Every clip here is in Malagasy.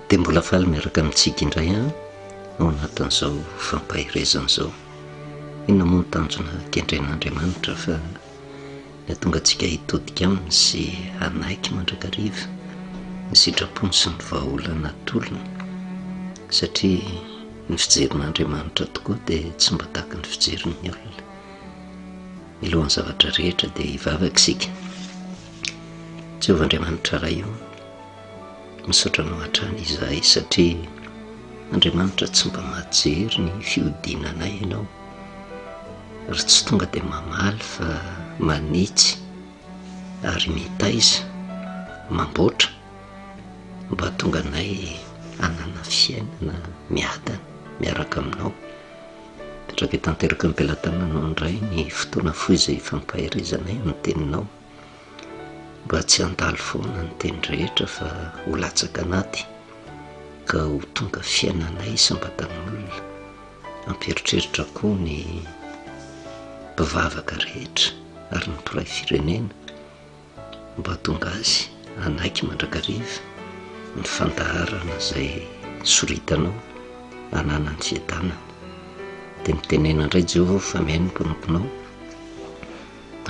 Dia mbola faly miaraka amintsika indray aho ao anatin'izao fampaherezana izao. Inona moa ny tanjona kendren'Andriamanitra fa ny hahatonga antsika hitodika aminy sy hanaiky mandrakariva ny sitrapony sy ny vahaolana atolony satria ny fijerin'Andriamanitra tokoa dia tsy mba tahaka ny fijerin'ny olona. Milohan'ny zavatra rehetra dia hivavaka isika. Jehovah Andriamanitra Ray o, misaotra Anao hatrany izahay satria Andriamanitra tsy mba mahajery ny fihodinanay Ianao ary tsy tonga dia mamaly fa manitsy ary mitaiza, mamboatra mba hahatonga anay hanana fiainana miadana miaraka Aminao. Mipetraka tanteraka am-pelatananao indray ny fotoana fohy izay ifampaherezanay amin'ny teninao. Mba tsy handalo foana ny teny rehetra fa ho latsaka anaty ka ho tonga fiainanay isam-batan'olona. Hampieritreritra koa ny mpivavaka rehetra ary ny mpiray firenena. Mba hahatonga azy hanaiky mandrakariva ny fandaharana izay soritanao hananany fiadanana. Dia mitenena indray Jehovah fa mihaino ny mpanomponao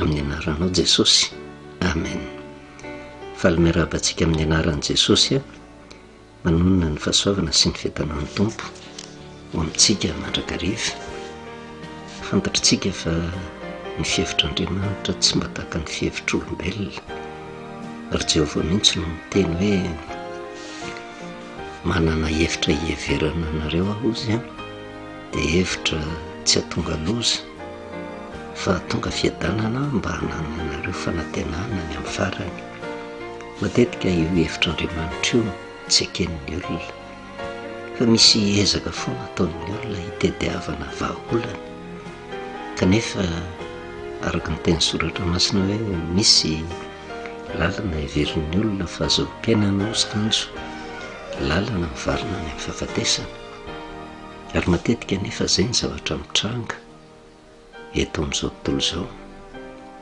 amin'ny anaranao Jesosy. Amen. Faly miarahaba antsika amin'ny anaran'i Jesosy aho. Manonona ny fahasoavana sy ny fiadanan'ny Tompo ho amintsika mandrakariva. Fantatritsika fa ny fihevitr'Andriamanitra tsy mba tahaka ny fihevitr'olombelona. Ary Jehovah mihitsy no niteny hoe manana hevitra hiheverana anareo aho hozy an, dia hevitra tsy hahatonga loza fa hahatonga fiadanana mba hanananareo fanantenana ny amin'ny farany. Matetika io hevitr'Andriamanitra io tsy eken'ny olona, fa misy ezaka foana ataon'ny olona hitediavana vahaolana, kanefa araka ny teny soratra masina hoe misy lalana heverin'ny olona fa ahazoam-piainana hozy kanjo lalana mivarina any amin'ny fahafatesana, ary matetika anefa izay ny zavatra mitranga. eto amin'izao tontolo izao,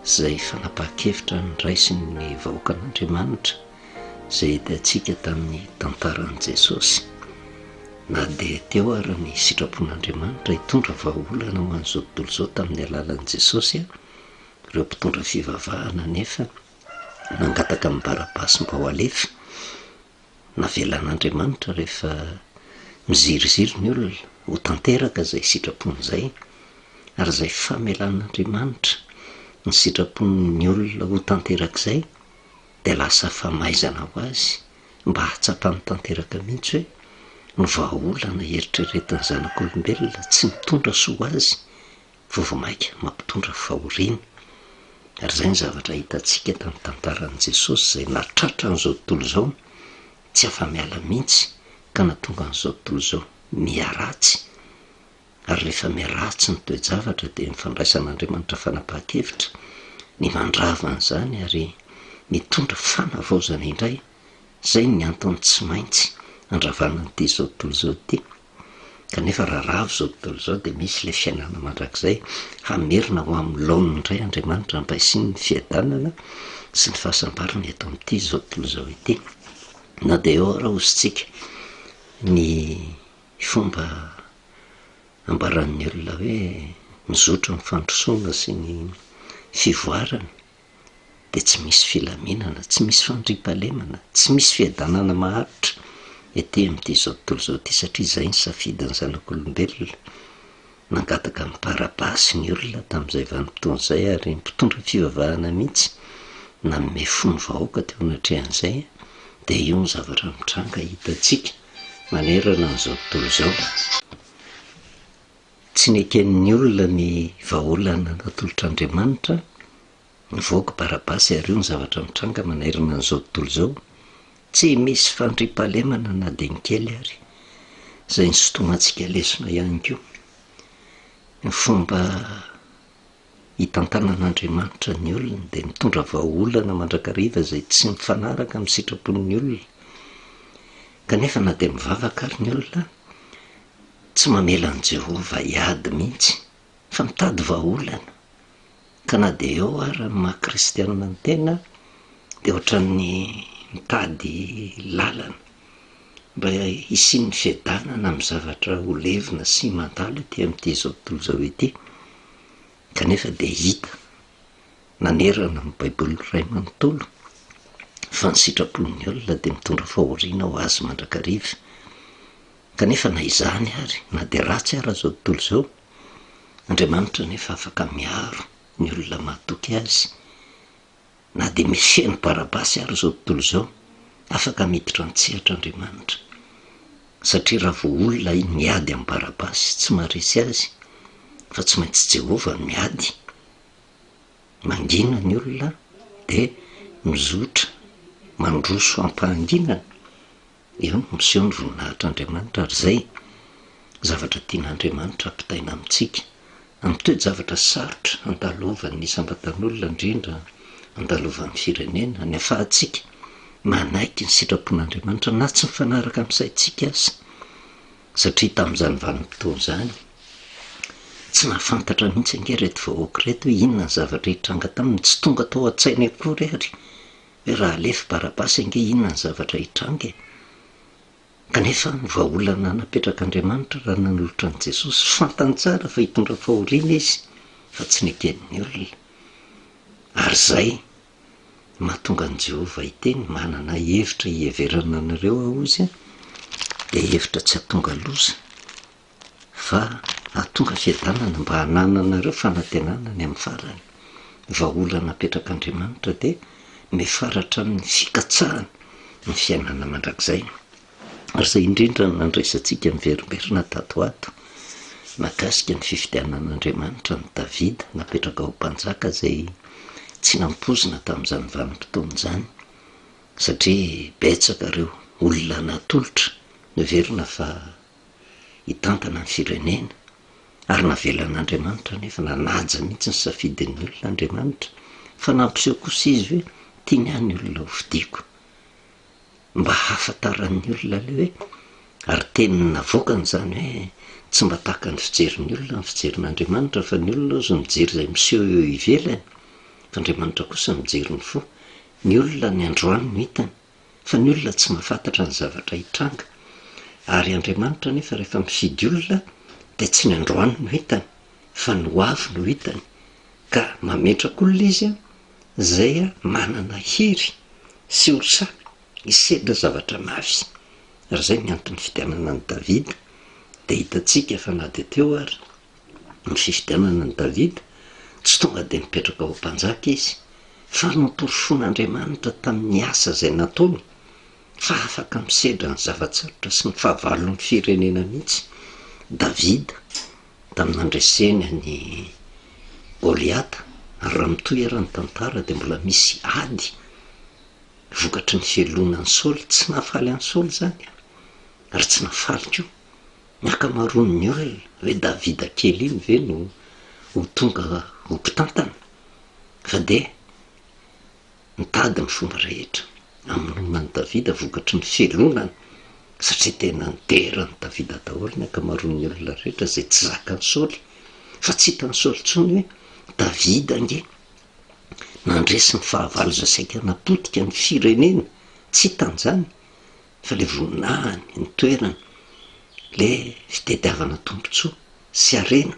izay fanapahan-kevitra noraisin'ny vahoakan'Andriamanitra, izay hitantsika tamin'ny tantaran'i Jesosy. Na dia teo ary ny sitrapon'Andriamanitra hitondra vahaolana ho an'izao tontolo izao tamin'ny alalan'i Jesosy, ireo mpitondra fivavahana anefa nangataka amin'i Barabasy mba ho alefa, Navelan'Andriamanitra rehefa miziriziry ny olona ho tanteraka izay sitrapony izay, ary izay famelan'Andriamanitra ny sitrapon'ny olona ho tanteraka izay dia lasa famaizana ho azy mba hahatsapany tanteraka mihitsy hoe ny vahaolana eritreretin'ny zanak'olombelona tsy mitondra soa ho azy fa vao mainka mampitondra fahoriana. Ary izay ny zavatra hitantsika tamin'ny tantaran'i Jesosy izay nahatratra an'izao tontolo izao tsy afa-miala mihitsy ka nahatonga an'izao tontolo izao miharatsy. Ary rehefa miharatsy ny toe-javatra dia ny fandraisan'Andriamanitra fanapahan-kevitra ny mandrava an'izany ary mitondra fanavaozana indray Izay ny antony tsy maintsy andravana an'ity izao tontolo izao ity. Kanefa raha rava izao tontolo izao dia misy ilay fiainana mandrakizay hamerina ho amin'ny laoniny indray Andriamanitra mba hisian'ny fiadanana sy ny fahasambarana eto amin'ity izao tontolo izao ity. Na dia eo ara hosintsika ny fomba ambaran'ny olona hoe mizotra ny fandrosoana sy ny fivoarana dia tsy misy filaminana, tsy misy fandriampahalemana, tsy misy fiadanana maharitra ety amin'ity izao tontolo izao ity satria izay ny safidin'ny zanak'olombelona. Nangataka an'i Barabasy ny olona tamin'izay vanim-potoana izay ary ny mpitondra fivavahana mihitsy nanome fo ny vahoaka teo anatrehan'izay dia io ny zavatra mitranga hitantsika manerana an'izao tontolo izao. Tsy neken'ny olona ny vahaolana natolotr'Andriamanitra, nivoaka Barabasy ary io ny zavatra mitranga manerana an'izao tontolo izao, tsy misy fandriampahalemana na dia ny kely ary, izay nisintomantsika lesona ihany koa ny fomba hitantanan'Andriamanitra ny olony dia mitondra vahaolana mandrakariva izay tsy mifanaraka amin'ny sitrapon'ny olona, kanefa na dia mivavaka ary ny olona Tsy mamela an'i Jehovah hiady mihitsy, fa mitady vahaolana. Ka na dia eo ara ny maha kristianina ny tena, dia ohatran'ny mitady lalana. mba hisian'ny fiadanana amin'ny zavatra ho levona sy mandalo ety amin'ity izao tontolo izao ity. Kanefa dia hita nanerana ny Baiboly iray manontolo fa ny sitrapon'ny olona dia mitondra fahoriana ho azy mandrakariva. Kanefa na izany ary, na dia ratsy ara izao tontolo izao, Andriamanitra anefa afaka miaro ny olona mahatoky Azy. Na dia misy feno Barabasy ary izao tontolo izao, afaka miditra an-tsehatra Andriamanitra. Satria raha vao olona miady amin'i Barabasy, tsy maharesy azy, fa tsy maintsy Jehovah no miady. Mangina ny olona dia mizotra mandroso am-pahanginana. Eo no miseho ny voninahitr'Andriamanitra ary izay zavatra tian'Andriamanitra hampitaina amintsika. Amin'ny toe-javatra sarotra andalovan'ny isam-batan'olona indrindra andalovan'ny firenena, ny afahantsika manaiky ny sitrapon'Andriamanitra na tsy mifanaraka amin'ny saintsika aza. Satria tamin'izany vanim-potoana izany, tsy nahafantatra mihitsy ange ireto vahoaka ireto hoe inona ny zavatra hitranga taminy, tsy tonga tao an-tsainy akory ary Hoe raha alefa Barabasy ange inona ny zavatra hitranga e? Kanefa ny vahaolana napetrak'Andriamanitra raha nanolotra an'i Jesosy, fantany tsara fa hitondra fahoriana Izy fa tsy neken'ny olona. Ary izay no mahatonga an'i Jehovah hiteny, manana hevitra hiheverana anareo aho hozy an, dia hevitra tsy hahatonga loza fa hahatonga fiadanana mba hanananareo fanantenana ny amin'ny farany. Ny vahaolana apetrak'Andriamanitra dia miafara hatramin'ny fikatsahana ny fiainana mandrakizay. Ary izay indrindra no nandraisantsika miverimberina tato ho ato mahakasika ny fifidianan'Andriamanitra an'i Davida napetraka ho mpanjaka izay tsy nampoizina tamin'izany vanim-potoana izany satria betsaka ireo olona natolotra noheverina fa hitantana ny firenena, ary navelan'Andriamanitra anefa, nanaja mihitsy ny safidin'ny olona Andriamanitra, fa nampiseho kosa Izy hoe tiany ahy ny olona hofidiako, mba hahafantaran'ny olona ilay hoe, ary teny navoakany izany hoe tsy mba tahaka ny fijerin'ny olona ny fijerin'Andriamanitra, fa ny olona hozy mijery izay miseho eo ivelany, fa Andriamanitra kosa mijery ny fo, ny olona ny androany no hitany, Fa ny olona tsy mahafantatra ny zavatra hitranga. Ary Andriamanitra anefa rehefa mifidy olona dia tsy ny androany no hitany fa ny ho avy no hitany. Ka mametraka olona Izy izay manana hery sy ho sahy hisedra zavatra mafy. Ary izay ny antony nifidianana an'i Davida. Dia hitantsika fa na dia teo ary ny fifidianana an'i Davida, tsy tonga dia nipetraka ho mpanjaka izy, fa noporofoin'Andriamanitra tamin'ny asa izay nataony fa afaka misedra ny zava-tsarotra sy ny fahavalon'ny firenena mihitsy Davida tamin'ny nandreseny an'i Goliata, ary raha mitohy ary ny tantara dia mbola misy ady vokatry ny fialonan'i Saoly, tsy nahafaly an'i Saoly izany ary tsy nahafaly koa Ny ankamaroan'ny olona hoe Davida kely iny ve no ho tonga ho mpitantana? Fa dia nitady ny fomba rehetra hamonoana an'i Davida vokatry ny fialonana, satria tena nidera an'i Davida daholo ny ankamaroan'ny olona rehetra izay tsy zakan'i Saoly. Fa tsy hitan'i Saoly intsony hoe Davida ange nandresy ny fahavalo izay saika hanapotika ny firenena, tsy hitany izany. Fa le voninahiny, ny toerany, le fitediavana tombotsoa sy harena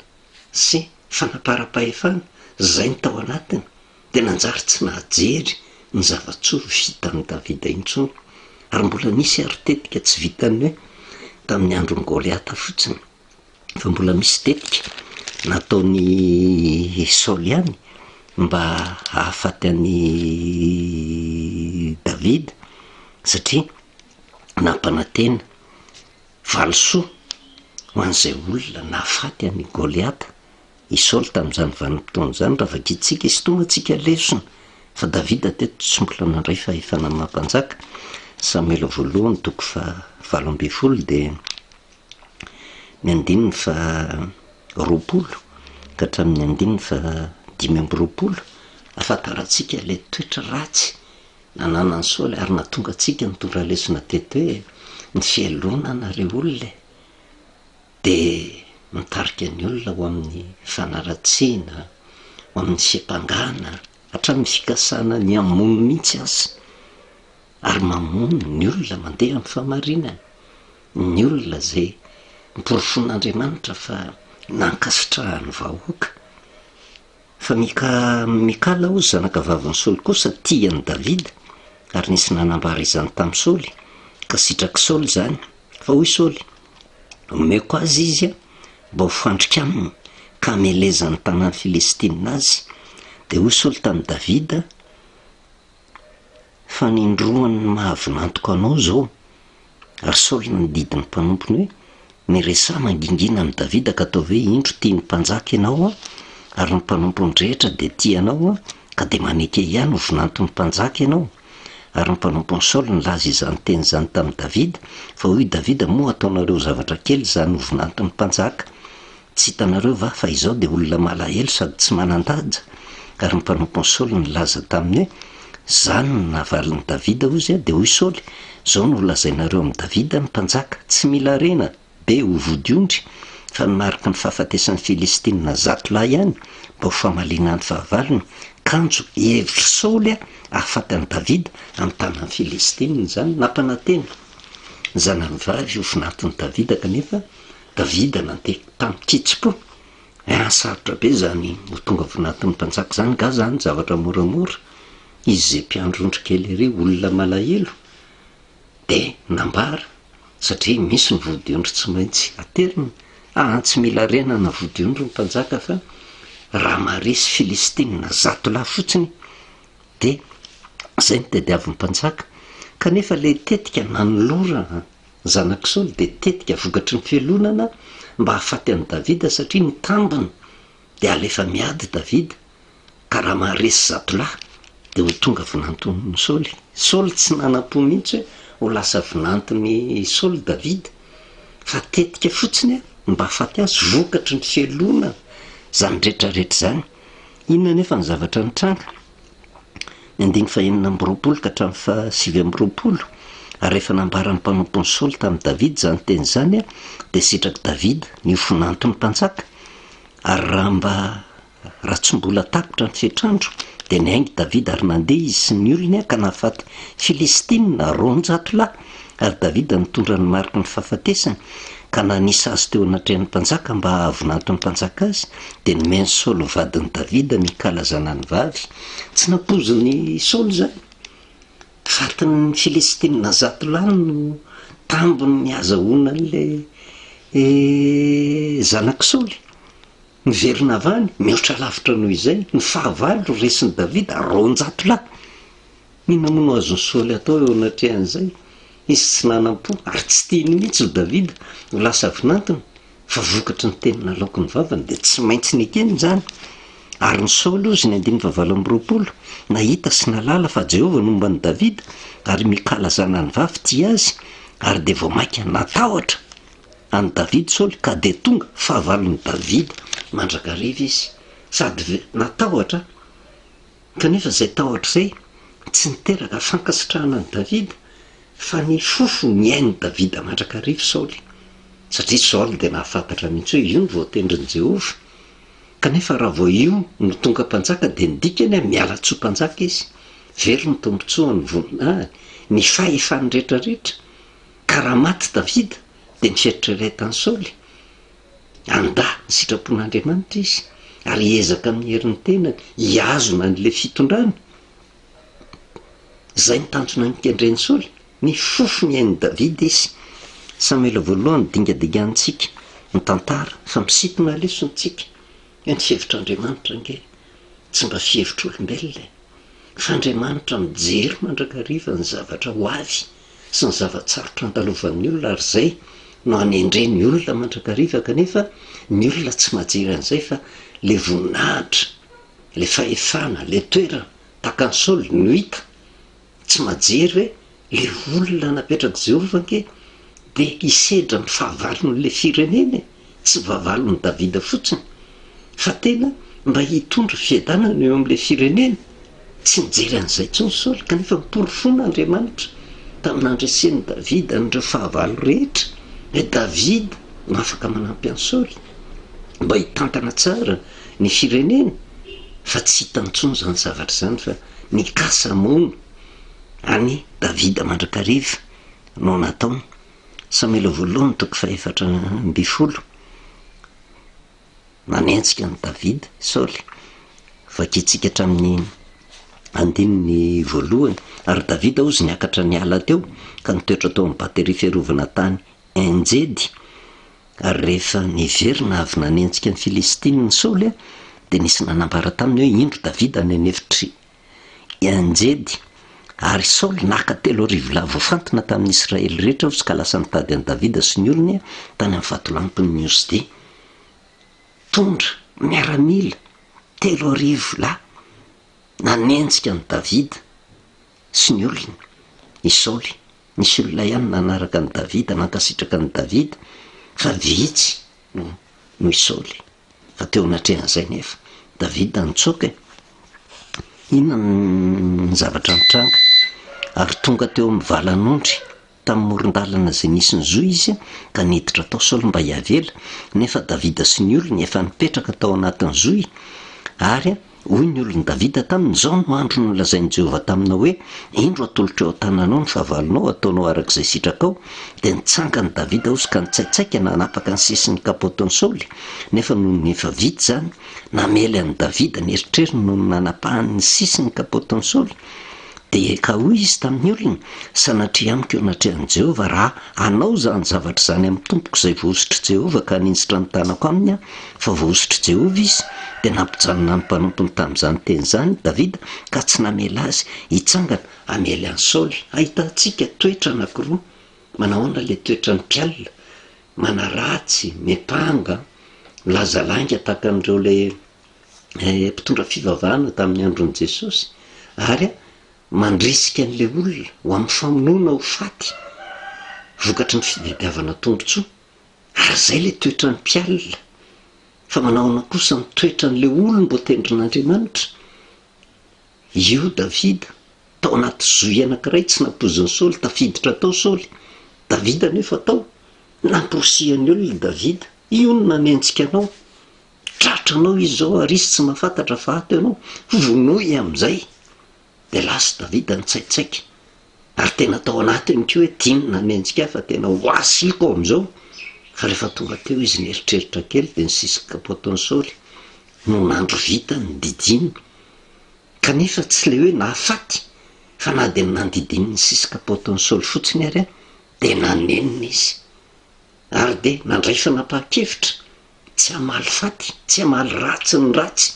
sy fanaparam-pahefana zay ny tao anatiny dia nanjary tsy nahajery ny zava-tsoa vitan'i Davida intsony. Ary mbola nisy ary tetika tsy vitan'ny hoe tamin'ny andron'i Goliata fotsiny fa mbola misy tetika nataon'i Saoly ihany mba hahafaty an'i Davida satria nampanantena valisoa ho an'izay olona nahafaty an'i Goliata i Saoly tamin'izany vanim-potoana izany. Raha vakintsika, isintomantsika lesona fa Davida teto tsy mbola nandray fahefana maha mpanjaka. Samoela voalohany toko faha 18 dia ny andininy faha 20 ka hatramin'ny andininy faha 25, ahafantarantsika ilay toetra ratsy nananan'i Saoly ary nahatonga antsika nitondra lesona teto hoe ny fialonana re olona e, dia mitarika ny olona ho amin'ny fanaratsiana, ho amin'ny fiampangana, hatramin'ny fikasana ny hamono mihitsy aza, ary mamono ny olona mandeha amin'ny fahamarinana. ny olona izay noporofoin'Andriamanitra fa nankasitrahan'ny vahoaka. Fa Mika, Mikala hozy zanakavavin'i Saoly kosa tia an'i Davida, ary nisy nanambara izany tamin'i Saoly, ka sitrak'i Saoly izany. Fa hoy Saoly, Omeko azy izy mba ho fandrika aminy, ka hamelezan'ny tanan'ny Filistina azy. Dia hoy Saoly tamin'i Davida, Fanindroany ny maha-vinantoko anao izao. Ary Saoly nandidy ny mpanompony hoe, Miresaha mangingina amin'i Davida ka ataovy hoe, Indro, tian'ny mpanjaka ianao, ary ny mpanompony rehetra dia tia anao, ka dia maneke ihany ho vinanton'ny mpanjaka ianao. Ary ny mpanompon'i Saoly nilaza izany teny izany tamin'i Davida, fa hoy Davida, Moa ataonareo zavatra kely izany ho vinanton'ny mpanjaka? Tsy hitanareo va fa izaho dia olona malahelo sady tsy manan-daja? Ary ny mpanompon'i Saoly nilaza taminy hoe, Izany no navalin'i Davida, hozy, dia hoy Saoly, Izao no holazainareo amin'i Davida, ny mpanjaka, Tsy mila harena be ho vodiondry, fa ny mariky ny fahafatesan'ny Filistina zatolahy ihany, mba ho famaliana ny fahavalony, kanjo hevitr'i Saoly hahafaty an'i Davida amin'ny tanan'ny Filistina izany. Nampanantena ny zanany vavy ho vinanton'i Davida, kanefa Davida nandeha tamin-kitsim-po. Eeh sarotra be izany ho tonga vonatin'ny mpanjaka izany nga zany zavatra moramora. Izy izay mpiandry ondry kely ery olona malahelo dia nambara satria misy ny vodiondry tsy maintsy aterina. Aa tsy mila harena na vodiondry ny mpanjaka fa raha maharesy filistinina zatolahy fotsiny dia izay no tadiavin'ny mpanjaka. Kanefa ilay tetika nanolorana Ny zanak'i Saoly dia tetika vokatry ny fialonana mba hahafaty an'i Davida satria ny tambiny dia alefa miady Davida ka raha maharesy zatolahy dia ho tonga vinanton'i Saoly. Saoly tsy nanam-po mihitsy hoe ho lasa vinanton'i Saoly Davida fa tetika fotsiny ny mba hahafaty azy vokatry ny fialonana izany rehetra rehetra izany. Inona anefa ny zavatra nitranga? Ny andininy fahenina amby roapolo ka hatramin'ny fahasivy amby roapolo, Ary rehefa nambaran'ny mpanompon'i Saoly tamin'i Davida izany teny izany, dia sitrak'i Davida ny ho vinanton'ny mpanjaka, ary raha mba raha tsy mbola tapitra ny fetr'andro, dia niainga Davida ary nandeha izy sy ny olony ka nahafaty Filistina 200 lahy, ary Davida nitondra ny mariky ny fahafatesany, ka nanisa azy teo anatrehan'ny mpanjaka mba hahavonanton'ny mpanjaka azy, dia nomen'i Saoly ho vadin'i Davida Mikala zanany vavy. Tsy nampoizin'i Saoly izany. Fatin'ny Filistina zatolahy no tambin'ny hazahoana an'ilay zanak'i Saoly. Niverina avy any, mihoatra lavitra noho izay, ny fahavalo resin'i Davida, 200 lahy. Inona moa no azon'i Saoly atao eo anatrehan'izay? Izy tsy nanam-po, ary tsy tiany mihitsy ho Davida ho lasa vinantony, fa vokatry ny teny nalaoky ny vavany dia tsy maintsy nekeny izany. Ary ny Saoly, hozy ny andininy fahavalo amby 20, nahita sy nahalala fa Jehovah nomba an'i Davida, ary Mikala zanany vavy tia azy, ary dia vao mainka natahotra an'i Davida Saoly, ka dia tonga fahavalon'i Davida mandrakariva izy. Sady natahotra Kanefa izay tahotra izay tsy niteraka fankasitrahana an'i Davida, fa nifofo ny ain'i Davida mandrakariva Saoly, satria Saoly dia nahafantatra mihitsy hoe io no voatendrin'i Jehovah. Kanefa raha vao io no tonga mpanjaka dia ny dikany hoe miala tsy ho mpanjaka izy, very ny tombontsoany, ny voninahiny, ny fahefany rehetrarehetra. Ka raha maty Davida dia ny fieritreretan'i Saoly Handà ny sitrapon'Andriamanitra izy ary hiezaka amin'ny herin'ny tenany hihazona an'ilay fitondrana. Izay ny tanjona nikendren'i Saoly. Nifofo ny ain'i Davida izy. Samoela voalohany dingadinganintsika ny tantara fa misintona lesona isika. Hoe ny fihevitr'Andriamanitra ange tsy mba fihevitr'olombelona e. Fa Andriamanitra mijery mandrakariva ny zavatra ho avy. sy ny zava-tsarotra andalovan'ny olona ary izay no anendreny olona mandrakariva kanefa ny olona tsy mahajery an'izay fa le voninahitra, le fahefana, le toerana tahaka an'i Saoly no hita, tsy mahajery hoe le olona napetrak'i Jehovah ange dia hisedra ny fahavalon'ilay firenena e! Tsy vavalon'i Davida fotsiny fa tena mba hitondra fiadanana eo amin'ilay firenena. Tsy nijery an'izay intsony Saoly, kanefa noporofoina Andriamanitra tamin'ny nandresen'i Davida an'ireo fahavalo rehetra hoe Davida no afaka manampy an'i Saoly mba hitantana tsara ny firenena, fa tsy hitany intsony izany zavatra izany fa nikasa hamono an'i Davida mandrakariva no nataony. Samoela voalohany toko fahefatra ambin'ny folo, nanenjika an'i Davida Saoly. Vakintsika hatramin'ny andininy voalohany. Ary Davida hozy niakatra niala teo ka nitoetra tao amin'ny bateria fiarovana tany Enjedy. Ary rehefa niverina avy nanenjika ny Filistinina Saoly, dia nisy nanambara taminy hoe, Indro Davida any an'efitr'i Enjedy. Ary Saoly naka 3000 lahy voafantina tamin'ny Israely rehetra hozy ka lasa nitady an'i Davida sy ny olony tany amin'ny vatolampin'ny Osdia. Tondra miaramila 3000 lahy nanenjika an'i Davida sy ny olony i Saoly. Nisy olona ihany nanaraka an'i Davida, nankasitraka an'i Davida, fa vitsy no no i Saoly. Fa teo anatrehan'izay nefa, Davida nitsoaka e! Inona ny zavatra nitranga? Ary tonga teo amin'ny valan'ondry tamin'ny moron-dalana izay nisy ny zohy izy, ka niditra tao Saoly mba hiavela, nefa Davida sy ny olony efa nipetraka tao anatin'ny zohy, ary Hoy ny olon'i Davida taminy, Izao no andro nolazain'i Jehovah taminao hoe, 'Indro atolotro eo an-tananao ny fahavalonao, hataonao araka izay sitrakao. Dia nitsangana Davida hozy ka nitsaitsaika nanapaka ny sisin'ny kapaotin'i Saoly, nefa nony efa vita izany, namely an'i Davida ny eritreriny noho ny nanapahany ny sisin'ny kapaotin'i Saoly. Dia ka hoy izy tamin'ny olony, Sanatria amiko eo anatrehan'i Jehovah, raha hanao izany zavatra izany amin'ny tompoko izay voahosotr'i Jehovah ka haninjitra ny tanako aminy aho, fa voahosotr'i Jehovah izy. Dia nampijanona ny mpanompony tamin'izany teny izany Davida ka tsy namela azy hitsangana hamely an'i Saoly. Ahitantsika toetra anankiroa. Manahoana ilay toetran'ny mpialona? Manaratsy, miampanga, milaza lainga tahaka an'ireo ilay mpitondra fivavahana tamin'ny andron'i Jesosy, ary mandrisika an'ilay olona ho amin'ny famonoana ho faty vokatry ny fitadiavana tombontsoa. Ary izay ilay toetran'ny mpialona. Fa manahoana kosa ny toetran'ilay olom-boatendrin'Andriamanitra? Io Davida, tao anaty zohy anankiray tsy nampoizin'i Saoly, tafiditra tao Saoly, Davida anefa tao, namporisihan'ny olona Davida, io no nanenjika anao, Tratranao izy izao ary izy tsy mahafantatra fa ato ianao, vonoy amin'izay. Dia lasa Davida nitsaitsaika. Ary tena tao anatiny koa hoe tiany ny nanenjika ahy fa tena ho asiko amin'izao. Fa rehefa tonga teo izy nieritreritra kely dia ny sisin'ny kapoatin'i Saoly no nandrovitany, nodidiany. Kanefa tsy ilay hoe nahafaty fa na dia ny nandidiany ny sisin'ny kapoatin'i Saoly fotsiny ary dia nanenina izy. Ary dia nandray fanapahan-kevitra tsy hamaly faty, tsy hamaly ratsy ny ratsy.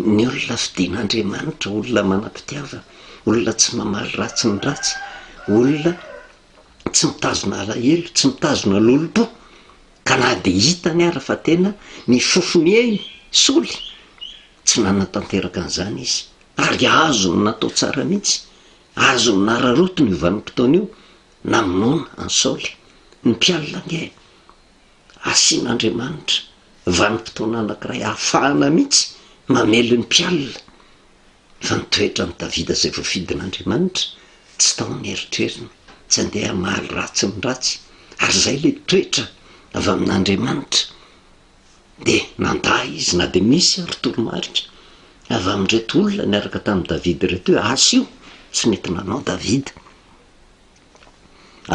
Ny olona fidin'Andriamanitra, olona manam-pitiavana, olona tsy mamaly ratsy ny ratsy, olona tsy mitazona alahelo, tsy mitazona lolompo, ka na dia hitany ara fa tena nifofo ny ainy Saoly, tsy nanatanteraka an'izany izy, ary azony natao tsara mihitsy, azony nararaotiny io vanim-potoana io, namonoana an'i Saoly. Ny mpialona ange asian'Andriamanitra vanim-potoana anankiray ahafahana mihitsy mamely ny mpialona. Fa ny toetran'i Davida izay voafidin'Andriamanitra, tsy tao ny eritreriny, tsy handeha hamaly ratsy ny ratsy, ary izay ilay toetra avy amin'Andriamanitra. Dia nandà izy na dia misy ary toromarika avy amin'ireto olona niaraka tamin'i Davida ireto hoe asio, tsy nety nanao Davida.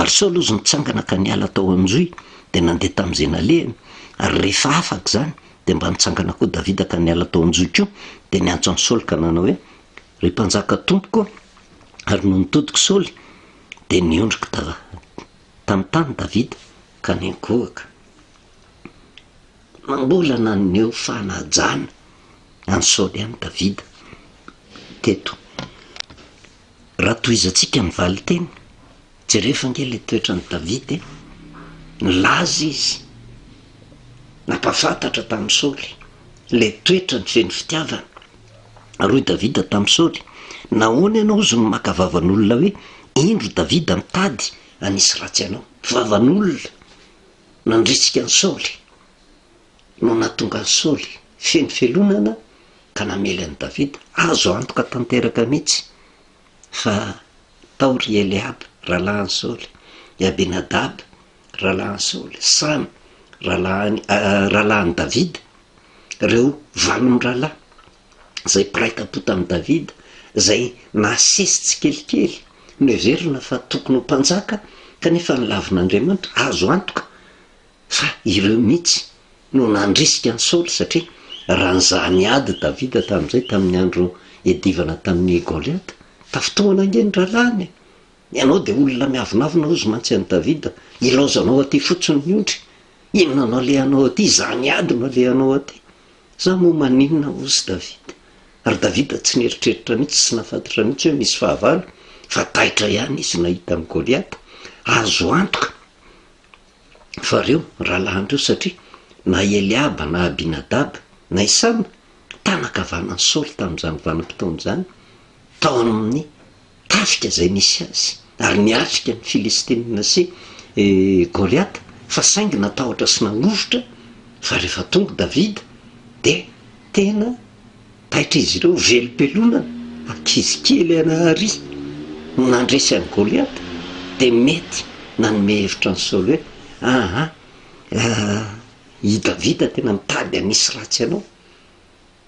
Ary Saoly hozy nitsangana ka niala tao an-johy, dia nandeha tamin'izay nalehany. Ary rehefa afaka izany, dia mba nitsangana koa Davida ka niala tao an-johy koa, dia niantso an'i Saoly ka nanao hoe, Ry mpanjaka tompoko ô! Ary nony nitodika Saoly, dia niondrika tamin'ny tany Davida ka niankohoka. Mbola naneho fanajana an'i Saoly ihany Davida teto. Raha tohizantsika ny valinteny, jereo ange ilay toetran'i Davida e! Nilaza izy, nampahafantatra tamin'i Saoly ilay toetrany feno fitiavana. Ary hoy Davida tamin'i Saoly, Nahoana ianao ozy no maka vavan'olona hoe, Indro Davida mitady hanisy ratsy anao? Vavan'olona nandrisika an'i Saoly no nahatonga an'i Saoly feno fialonana ka namely an'i Davida. Azo antoka tanteraka mihitsy fa tao ry Eliaba, rahalahin'i Saoly, i Abinadaba, rahalahin'i Saoly, Sama, rahalahin'i rahalahin'i Davida, ireo valo mirahalahy izay mpiray tampo tamin'i Davida, izay nasesy tsikelikely, noheverina fa tokony ho mpanjaka. Kanefa ny lavin'Andriamanitra, azo antoka fa ireo mihitsy no nandrisika an'i Saoly, satria raha nizaha niady Davida tamin'izay, tamin'ny andro iadivana tamin'i Goliata, tafintohina ange ny rahalahiny e! Ianao dia olona miavonavona hozy mantsy an'i Davida, ilaozanao aty fotsiny ny ondry, inona no alehanao aty, izany ady no alehanao aty. Za moa maninona hozy Davida? Ary Davida tsy nieritreritra mihitsy, tsy nahafantatra mihitsy hoe misy fahavalo, fa taitra ihany izy nahita an'i Goliata. Azo antoka fa reo rahalahiny reo satria na i Eliaba na Abinadaba na i Sama, tanan-kavanan'i Saoly tamin'izany vanim-potoana izany, tao amin'ny tafika izay nisy azy, ary niatrika ny Filistinina sy Goliata, fa saingy natahotra sy nangovitra, fa rehefa tonga Davida, dia tena taitra izy ireo, velom-pelonana, ankizy kely an'Ary no nandresy an'i Goliata, dia mety nanome hevitra an'i Saoly hoe, Aha, i Davida tena mitady hanisy ratsy anao.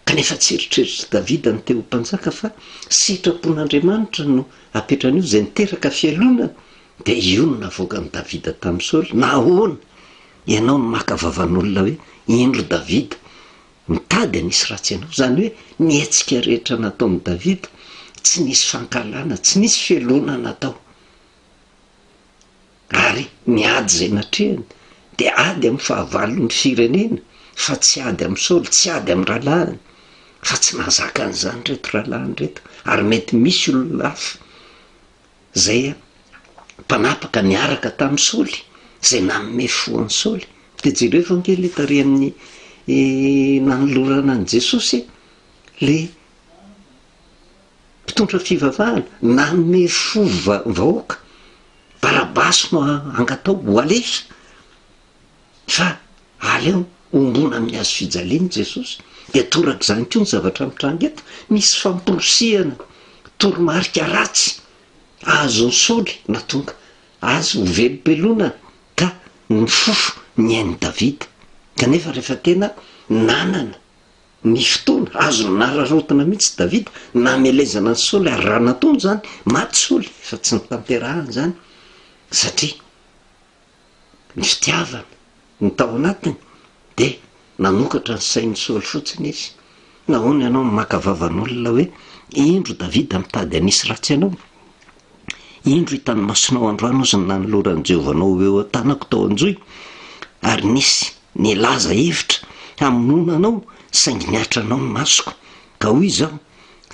Kanefa tsy eritreritr'i Davida ny te ho mpanjaka fa sitrapon'Andriamanitra no apetrany io, izay niteraka fialonana, dia io no navoakan'i Davida tamin'i Saoly, Nahoana ianao no maka vavan'olona hoe, Indro Davida, mitady hanisy ratsy anao? Izany hoe ny hetsika rehetra nataon'i Davida, tsy nisy fankahalana, tsy nisy fialonana tao. Ary ny ady izay natrehiny dia ady amin'ny fahavalon'ny firenena fa tsy ady amin'i Saoly, tsy ady amin'ny rahalahiny, fa tsy nahazaka an'izany ireto rahalahiny ireto, ary mety misy olona hafa izay mpanapaka niaraka tamin'i Saoly, izay nanome fo an'i Saoly. Dia jereo ange ilay tarehin'ny nanolorana an'i Jesosy e, ilay Mpitondra fivavahana nanome fo vahoaka, Barabasy no angatao ho alefa fa aleo homboana amin'ny hazo fijaliana Jesosy. Dia torak'izany koa ny zavatra mitranga eto, misy famporisihana toromarika ratsy azon'i Saoly nahatonga azy ho velom-pelonana ka nifofo ny ain'i Davida. Kanefa rehefa tena nanana Ny fotoana, azony nararaotina mihitsy Davida namelezana an'i Saoly, ary raha nataony izany, maty Saoly, fa tsy notanterahany izany, satria ny fitiavana no tao anatiny, dia nanokatra ny sain'i Saoly fotsiny izy. Nahoana ianao no maka vavan'olona hoe, Indro Davida mitady hanisy ratsy anao? Indro hitan'ny masonao androany hozy ny nanoloran'i Jehovah anao ho eo an-tanako tao an-johy, ary nisy nilaza hevitra hamonoana anao, saingy niatra anao ny masoko. Ka hoy izaho,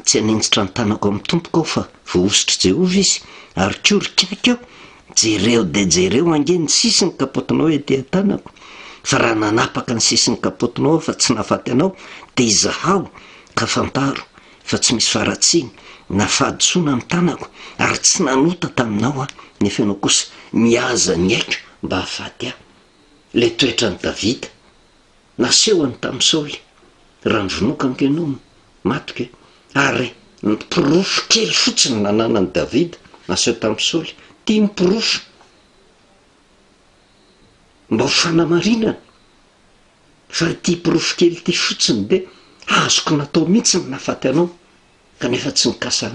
Tsy haninjitra ny tanako amin'ny tompoko aho, fa voahosotr'i Jehovah izy, ary koa ry kiaka aho, jereo dia jereo ange ny sisin'ny kapotinao ety an-tanako, fa raha nanapaka ny sisin'ny kapotinao aho fa tsy nahafaty anao, dia izahao ka fantaro fa tsy misy faharatsiana na fahadisoana ny tanako, ary tsy nanota taminao aho, nefa ianao kosa mihaza ny aiko mba hahafaty ahy. Ilay toetran'i Davida nasehony tamin'i Saoly, raha novonoiko ange ianao, matiko e! Ary ny porofo kely fotsiny nananan'i Davida naseho tamin'i Saoly, ity ny porofo mba ho fanamarinana. Fa ity porofo kely ity fotsiny dia azoko natao mihitsy ny nahafaty anao, kanefa tsy nikasa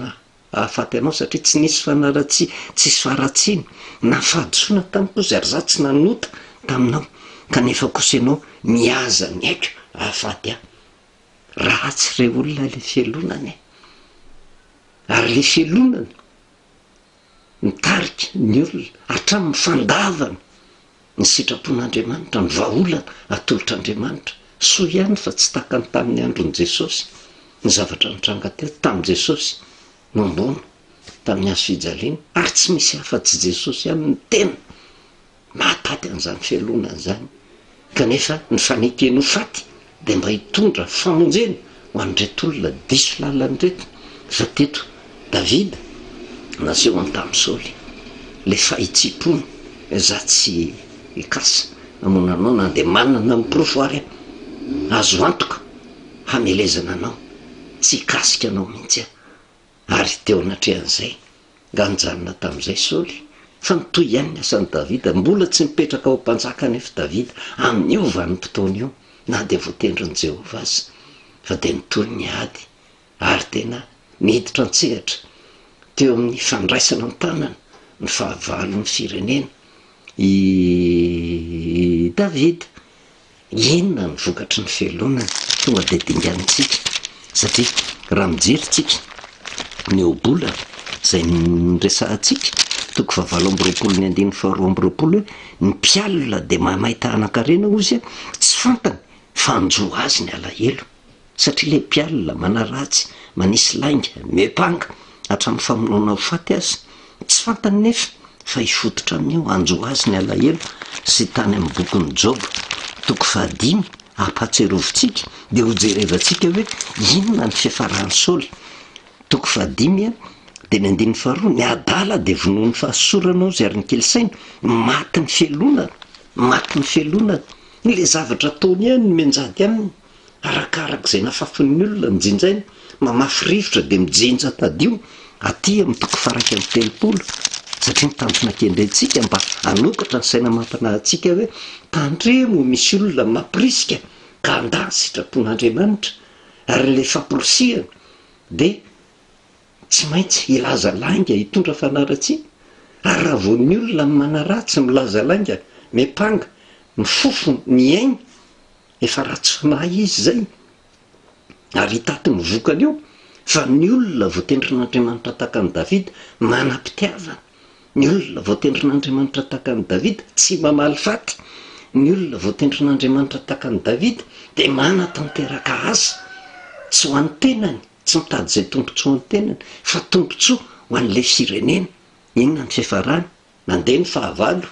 hahafaty anao satria tsy nisy fanaratsiana, tsisy faharatsiana na fahadisoana tamiko izy ary izaho tsy nanota taminao, kanefa kosa ianao mihaza ny aiko hahafaty ahy. Ratsy re olona ilay fialonana e! Ary ilay fialonana mitarika ny olona hatramin'ny fandavana ny sitrapon'Andriamanitra, ny vahaolana atolotr'Andriamanitra. Soa ihany fa tsy tahaka ny tamin'ny andron'i Jesosy ny zavatra nitranga teto. Tamin'i Jesosy nombona tamin'ny hazo fijaliana, ary tsy misy afa-tsy Jesosy ihany no tena Mahataty an'izany fialonana izany, kanefa ny fanekeny ho faty dia mba hitondra famonjena ho an'ireto olona diso lalana ireto, fa teto Davida nasehony tamin'i Saoly ilay fahitsiam-pony, Izaho tsy hikasa hamono anao na dia manana ny porofo ary aho, azo antoka hamelezana anao, tsy hikasika anao mihitsy aho. Ary teo anatrehan'izay, nga nijanona tamin'izay Saoly? Fa nitohy ihany ny asan'i Davida. Mbola tsy nipetraka ho mpanjaka anefa Davida amin'io vanim-potoana io, na dia voatendrin'i Jehovah aza. Fa dia nitohy ny ady, ary tena niditra an-tsehatra teo amin'ny fandraisana an-tanana ny fahavalon'ny firenena. I Davida. Inona ny vokatry ny fialonana? Tonga dia dinganintsika satria raha mijery tsika ny ohabolana izay niresahantsika, toko fahavalo amby roapolo ny andininy faharoa amby roapolo hoe ny mpialona dia mahamay ta hanan-karena hozy tsy fantany fa hanjo azy ny alahelo. Satria ilay mpialona, manaratsy, manisy lainga, miampanga, hatramin'ny famonoana ho faty aza. Tsy fantany nefa fa hifototra amin'io hanjo azy ny alahelo sy tany amin'ny bokin'i Joba, toko fahadimy, ampahatsiarovintsika, dia hojerevantsika hoe inona ny fiafaran'i Saoly. Toko fahadimy, dia ny andininy faharoa, ny adala dia vonoin'ny fahasosorana hozy ary ny kely saina, matin'ny fialonana, matin'ny fialonana. Ilay zavatra ataony ihany no mianjady aminy. Arakaraka izay nafafin'ny olona ny jinjaina, mamafy rivotra dia mijinja tadio aty amin'ny toko faha 31, satria ny tanjona kendrentsika mba hanokatra ny saina amam-panahy antsika hoe tandremo misy olona mampirisika ka handà ny sitrapon'Andriamanitra ary ilay famporisihana dia tsy maintsy hilaza lainga hitondra fanaratsiana ary raha vao ny olona manaratsy milaza lainga miampanga mifofo ny ainy Efa ratsy fanahy izy izay ary hitaty ny vokany eo fa ny olona voatendrin'Andriamanitra tahaka an'i Davida manam-pitiavana, ny olona voatendrin'Andriamanitra tahaka an'i Davida tsy mamaly faty, ny olona voatendrin'Andriamanitra tahaka an'i Davida dia manatanteraka asa tsy ho an'ny tenany, tsy mitady izay tombontsoa an'ny tenany fa tombontsoa ho an'ilay firenena. Inona ny fiafarany? Nandeha ny fahavalo.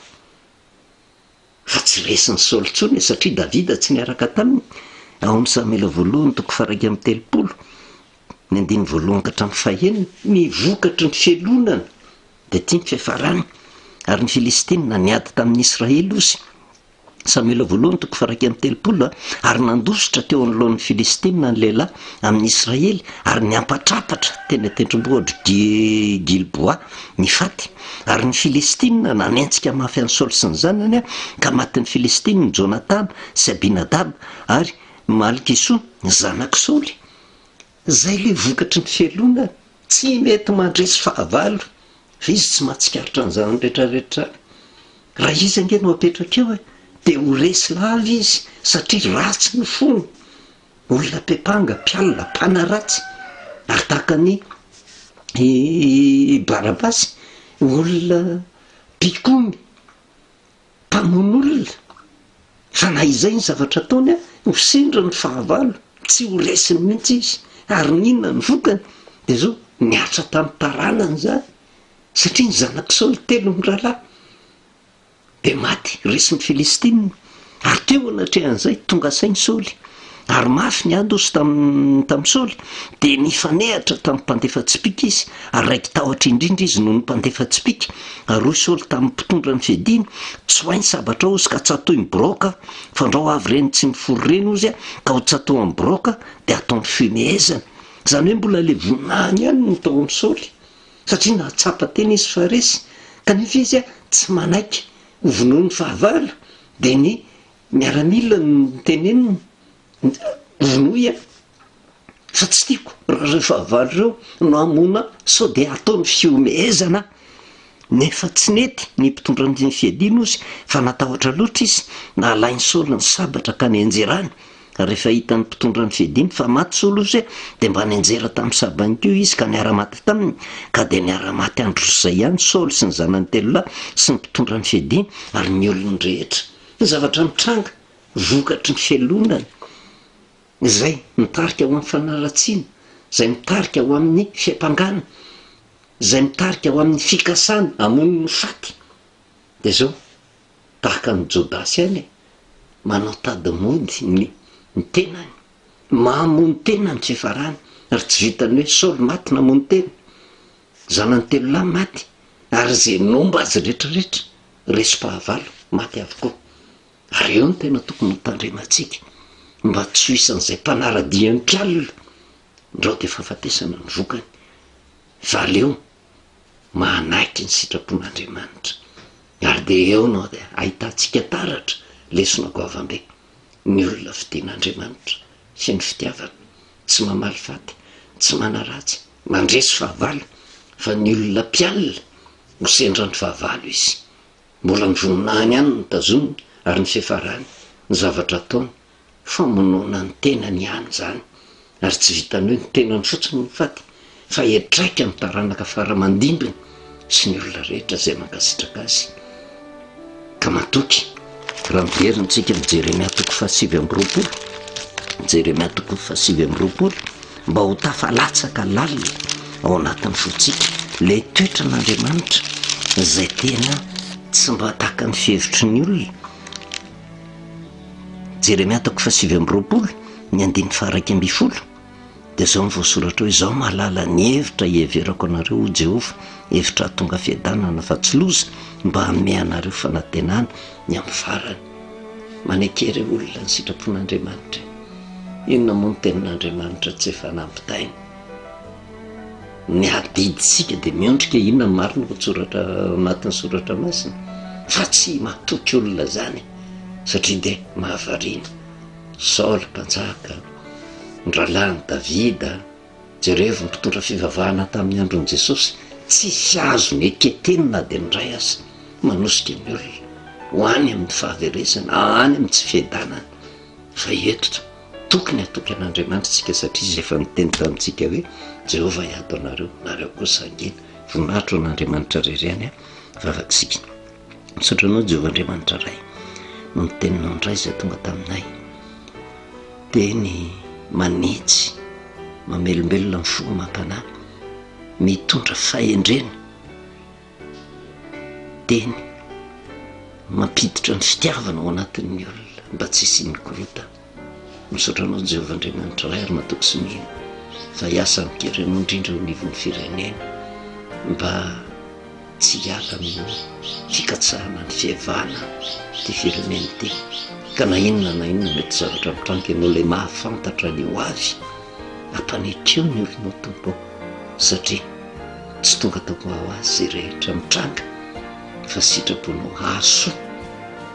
Fa tsy resin'i Saoly intsony e, satria Davida tsy niaraka taminy. Ao amin'ny Samoela voalohany toko faha-31, ny andininy voalohany ka hatramin'ny fahenina, ny vokatry ny fialonana dia ity ny fiafarany, Ary ny Filistina niady tamin'ny Israely ozy. Samoela voalohany toko faha-31, Ary nandositra teo anoloan'ny Filistina ny lehilahy amin'ny Israely, ary niampatrapatra teny an-tendrombohitr'i Gilboa ny faty. Ary ny Filistina nanenjika mafy an'i Saoly sy ny zanany, ka matin'ny Filistina Jonatana sy Abinadaba ary Malkisoa, zanak'i Saoly. Izay ilay vokatry ny fialonana, tsy mety mandresy fahavalo, fa izy tsy mahatsikaritra an'izany rehetrarehetra izany. Raha izy ange no apetraka eo e, dia ho resy lava izy, satria ratsy ny fony. Olona mpepanga, mpialona, mpanaratsy, ary tahaka an'i i Barabasy, olona mpikomy, mpamono olona. Fa na izay ny zavatra ataony, ho sendra ny fahavalo, tsy ho resiny mihitsy izy. Ary n'inona ny vokany? Dia izao, nihatra tamin'ny taranany izany, satria ny zanak'i Saoly telo mirahalahy. Dia maty, resin'ny Filistina. Ary teo anatrehan'izay, tonga saina i Saoly. Ary mafy ny ady hozy tamin'i tamin'i Saoly, dia nifanehatra tamin'ny mpandefa tsipìka izy, ary raiki-tahotra indrindra izy noho ny mpandefa tsipìka. Ary hoy Saoly tamin'ny mpitondra ny fiadiany, Tsoahy ny sabatrao hozy ka tsatohy ny biraoka, fandrao avy ireny tsy mifory ireny hozy ka ho tsatohan'ny biraoka, dia hataony fihomehezana. Izany hoe mbola ilay voninahiny ihany no tao amin'i Saoly. Satria nahatsapa tena izy fa resy, kanefa izy tsy manaiky ho vonoin'ny fahavalo, dia ny miaramila no noteneniny, vonoy aho, fa tsy tiako raha ireo fahavalo ireo no hamono ahy, sao dia hataony fihomehezana aho. Nefa tsy nety ny mpitondra ny fiadiana ozy, fa natahotra loatra izy, nalain'i Saoly ny sabatra ka nianjerany. Rehefa hitan'ny mpitondra ny fiadiany fa maty Saoly ozy dia mba nianjera tamin'ny sabany koa izy ka niara-maty taminy, ka dia niara-maty andro izay ihany Saoly sy ny zanany telo lahy sy ny mpitondra ny fiadiany ary ny olony rehetra. Ny zavatra mitranga vokatry ny fialonana izay mitarika ho amin'ny fanaratsiana, izay mitarika ho amin'ny fiampangana, izay mitarika ho amin'ny fikasana hamono ny faty dia izao, Tahaka an'i Jodasy ihany e! Manao tady mody ny ny tenany, mamono tena ny fiafarany, ary tsy vitan'ny hoe Saoly maty namono tena, zanany telo lahy maty, ary izay nomba azy rehetrarehetra, resim-pahavalo, maty avokoa. Ary eo no tena tokony ho tandremantsika, mba tsy ho isan'izay mpanara-dia ny mpialona, ndrao dia fahafatesana ny vokany, fa aleo manaiky ny sitrapon'Andriamanitra. Ary dia eo no ahitantsika taratra lesona goavam-be, ny olona fidin'Andriamanitra, feno fitiavana, tsy mamaly faty, tsy manaratsy, mandresy fahavalo, fa ny olona mpialona ho sendra ny fahavalo izy. Mbola ny voninahiny ihany no tazominy ary ny fiafarany, ny zavatra ataony, famonoana ny tenany ihany izany. Ary tsy vitan'ny hoe ny tenany fotsiny no faty, fa hiantraika amin'ny taranaka fara aman-dimbiny sy ny olona rehetra izay mankasitraka azy. Ka matoky. Raha miverina isika amin'ny Jeremia toko fahasivy amby roapolo, Jeremia toko fahasivy amby roapolo, mba ho tafalatsaka lalina ao anatin'ny fontsika ilay toetran'Andriamanitra izay tena tsy mba tahaka ny fihevitry ny olona. Jeremia toko fahasivy amby roapolo, ny andininy faha-11, dia izao no voasoratra hoe, Izaho mahalala ny hevitra iheverako anareo, hoy Jehovah, hevitra hahatonga fiadanana fa tsy loza, mba hanome anareo fanantenana ny amin'ny farany. Maneke ireo olona ny sitrapon'Andriamanitra e! Inona moa ny tenin'Andriamanitra tsy efa nampitaina? Ny adidintsika dia miondrika inona ny marina ao an-tsoratra ao anatin'ny soratra masina fa tsy matoky olona izany satria dia mahavariana. Saoly mpanjaka, ny rahalahin'i Davida, jerevo ny mpitondra fivavahana tamin'ny andron'i Jesosy, tsisy azo neketeny na dia ny iray aza, manosika ny olona ho any amin'ny fahaverezana, any amin'ny tsy fiadanana. Fa eto, tokony hatoky an'Andriamanitra isika satria Izy efa niteny tamintsika hoe, Jehovah hiady ho anareo, nareo kosa hangina. Voninahitra ho an'Andriamanitra irery ihany, vavaka isika. Misaotra Anao Jehovah Andriamanitra Ray noho ny teninao indray izay tonga taminay. Teny manitsy, mamelombelona ny fo amam-panahy, mitondra fahendrena, teny mampiditra ny fitiavana ao anatin'ny olona mba tsy hisian'ny korontana. Misaotra Anao Jehovah Andriamanitra Ray ary matoky sy mino fa hiasa amin-kery Ianao indrindra eo anivon'ny firenena mba tsy hiala amin'ny fikatsahana ny fihavana ity firenena ity ka na inona na inona mety zavatra mitranga ianao ilay mahafantatra ny ho avy ampanekeo ny olonao Tompo satria tsy tonga tonga ho azy izay rehetra mitranga fa sitraponao hahasoa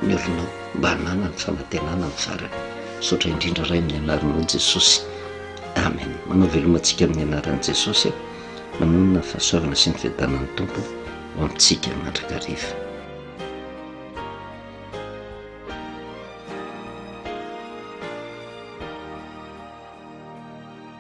ny olonao mba hananany fanantenana amin'ny farany. Misaotra indrindra Ray amin'ny anaranao Jesosy. Amen. Manao veloma antsika amin'ny anaran'i Jesosy aho. Manonona ny fahasoavana sy ny fiadanan'ny Tompo ho amintsika mandrakariva.